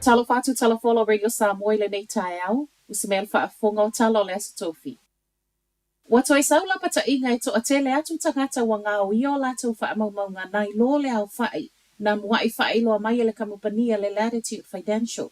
Talofa atu talofa ola Radio Samoa i lenei taeao, usi mai le faafofoga o tala o le Aso Tofi. Ua toe sau lapataiga e toatele atu tagata ua gaoia o latou faamaumauga nai lo le aofa'i na mua'i faailoa mai e le kamupani a le Latitude Financial.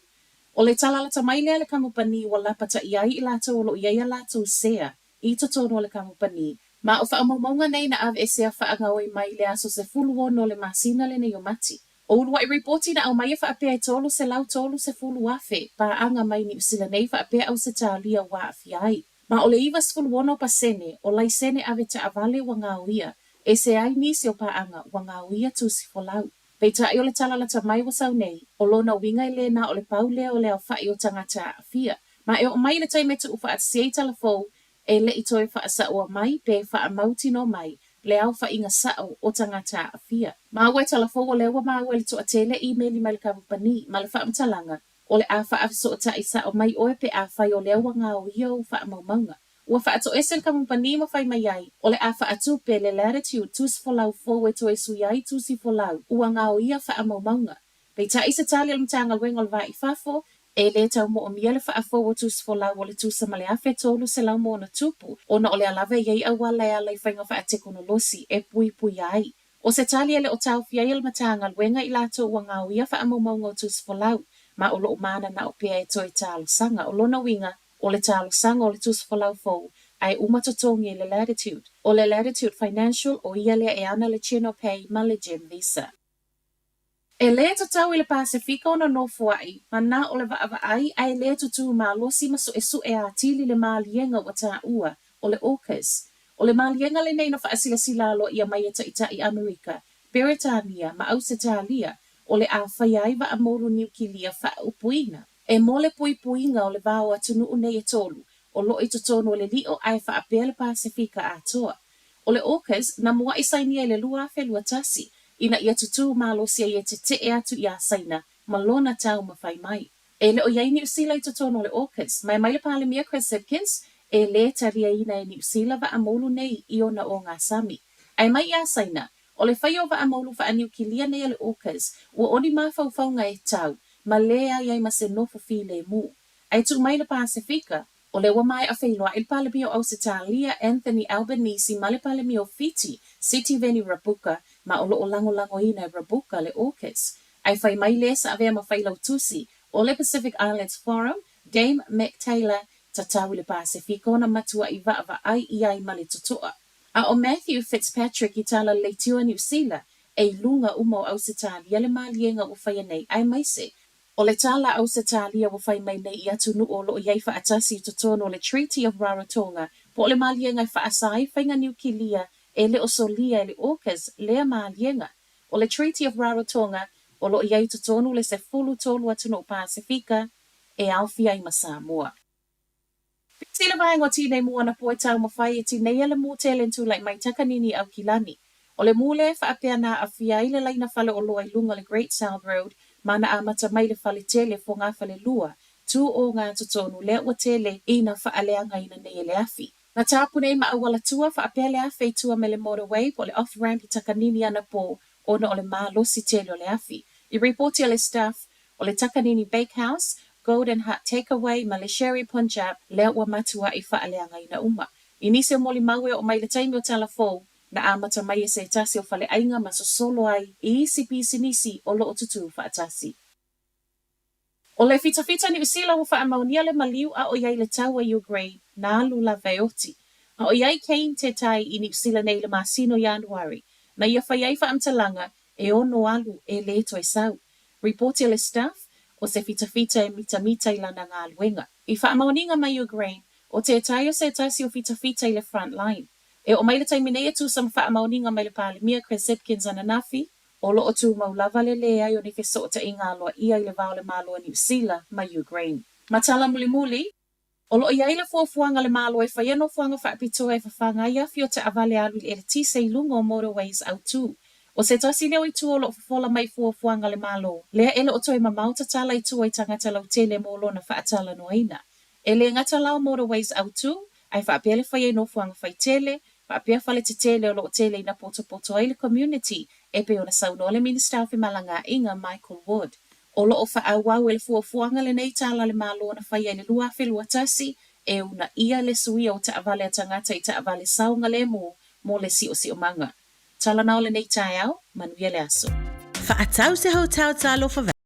O le tala lata mai lea a le kamupani ua lapataia ai i latou o lo o i ai a latou sea i totonu o le kamupani, ma o faamaumauga nei na aveesea faagaoi mai i le aso 16 o le masina lenei o Mati. O ulua'i ripoti na aumai e faapea e 330,000 paaga mai Niu Sila nei faapea Ausetalia ua aafia ai. Ma o le 96% o laisene ave taavale ua gaoia, ese ai nisi o paaga ua gaoia tusi folau. Peitai o le tala lata mai ua sau nei, o lona uiga e le na o le pau lea o le aofa'i o tagata aafia. Ma e oo mai i le taimi e tuufaatasi ai tala fou, e le i toe faasaoa mai pe faamautinoa mai le aofaiga sa'o o tagata aafia. Maua e tala fou o lea ua maua i le toatele imeli mai le kamupani ma le faamatalaga o le a faafesootai sa'o mai oe pe afai o lea ua gaoia ou faamaumauga. Ua faatoese le kamupani ma fai mai ai o le a faatupe le Latitude tusi folau fou e toe sui ai tusi folau ua gaoia faamaumauga. Peitai i se tali a le Matagaluega o le Va i Fafo, e le tau moomia le faafou o tusi folau o le tusa ma le 1300 ma ona tupu, ona o lea lava e i ai auala e ala i faiga faatekonolosi e puipuia ai. O se tali e le o taofia ai e le Matagaluega i latou ua gaoia faamaumauga o tusi folau, ma o lo o mananao pea e toe talosaga. O lona uiga, o le talosaga o le tusi folau fou, a e uma totogi e le Latitude. O le Latitude Financial, o ia lea e ana le Channel Pay ma le Gem Visa. E lē tatau i le Pasefika ona nofoaʻi ma na o le vaavaai a e lē tutū malosi ma suʻesuʻe atili le maliega ua taua o le AUKUS. O le maliega lenei na faasilasila aloaia mai e Taitai Amerika, Beretania ma Ausetalia o le a faia ai vaa moulu niukilia faaupuina e mo le puipuiga o le va o atunuu nei e tolu o lo o i totonu o le liʻo ae faapea le Pasefika atoa. O le AUKUS, na muaʻi sainia i le 2021 ina ia tutū malosi ai e teteʻe atu iā Saina ma lona taumafai mai. E le o i ai Niu Sila i totonu o le AUKUS, ma e mai le Palemia Chris Hipkins, e lē taliaina e Niu Sila vaa moulu nei i ona ogasami. Ae mai iā Saina, o le faia o vaa moulu faaniukilia nei a le AUKUS, ua o ni mafaufauga e tau ma leai ai ma se nofo filemu. Ae tuu mai le Pasefika, O lea ua maea feiloai le Palemia o Ausetalia, Anthony Albanese ma le Palemia o Fiti, Sitiveni Rabuka, ma o lo o lagolagoina e Rabuka le AUKUS. Ae fai mai le sa avea ma failautusi o le Pacific Islands Forum, Dame Mac Taylor, tatau i le Pasefika ona matuaʻi vaavaai i ai ma le totoa. A ʻo Matthew Fitzpatrick i tala leitioa Niu Sila, e i luga uma o Ausetalia le maliega ua faia nei aemaise O le tala Ausetalia ua fai mai nei i atunuu o lo o i ai faatasi i totonu o le Treaty of Rarotonga po o le maliega e faasa ai faiga niukilia e le o solia e le AUKUS lea maliega. O le Treaty of Rarotonga o lo o i ai i totonu le 13 atunuu Pasefika e aofia ai ma Samoa. Piti le vaega o Tinei Mu anapo e taumafai e tineia le mū tele tulai mai Takanini i Aukilani. O le mū lea e faapea na aafia ai le laina fale oloa i luga o le Great South Road ma na amata mai le fale tele fogafalelua tu ogatotonu lea ua tele ina faaleagaina nei e le afi. Na tapuni ai ma auala tua faapea le afe i tua mai le motorway po o le off ramp i Takanini anapo ona o le malosi tele o le afi. I ripoti a le Stuff, o le Takanini Bakehouse, Golden Heart Takeaway ma le Sherry Punjab lea ua matuaʻi faaleagaina uma. I nisi o molimau e oo mai le taimi o tala fou, na amata mai e se tasi o faleaiga ma sosolo ai i isi pisinisi o lo o tutū faatasi. O le fitafita Niu Sila ua faamaonia le maliu a o i ai le taua Ukraine na alu lava e oti. A o i ai Cain Te Tai i Niu Sila nei i le masina o Ianuari, na ia fai ai faamatalaga e ono alu e lē toe sau. Ripoti a le Stuff, o se fitafita e mitamita i lana galuega. I faamaoniga mai Ukraine, o Te Tai o se tasi o fitafita i le front line. E oo mai le taimi nei e tusa ma faamaoniga mai le Palemia Chris Hipkins ananafi, o lo o tumau lava le leai o ni fesootaiga aloaia i le va o le Malo o Niu Sila ma Ukraine. Ma tala mulimuli, O lo o i ai le fuafuaga a le Malo e faia nofoaga faapitoa e fafaga ai afi o taavale alu i le eletise i luga o motorways autū. O se tasi lea o itu o lo o fofola mai fuafuaga a le Malo, lea e le o toe mamao tatala i tua i tagata lautele mo lona faatalanoaina. E le gata la o motorways autū, ae faapea le faia i nofoaga faitele, faapea fale tetele o lo o tele ina potopoto ai le community e pei ona saunoa le Minisita o Femalagaaiga Michael Wood. O lo o faaauau e le fuafuaga lenei tala a le Malo na faia i le 2021 e uunaia le suia o taavale a tagata i taavale saogalemu mo le siosiomaga. Tala na o lenei taeao, manuia le aso. Faatau se hotel Talofa.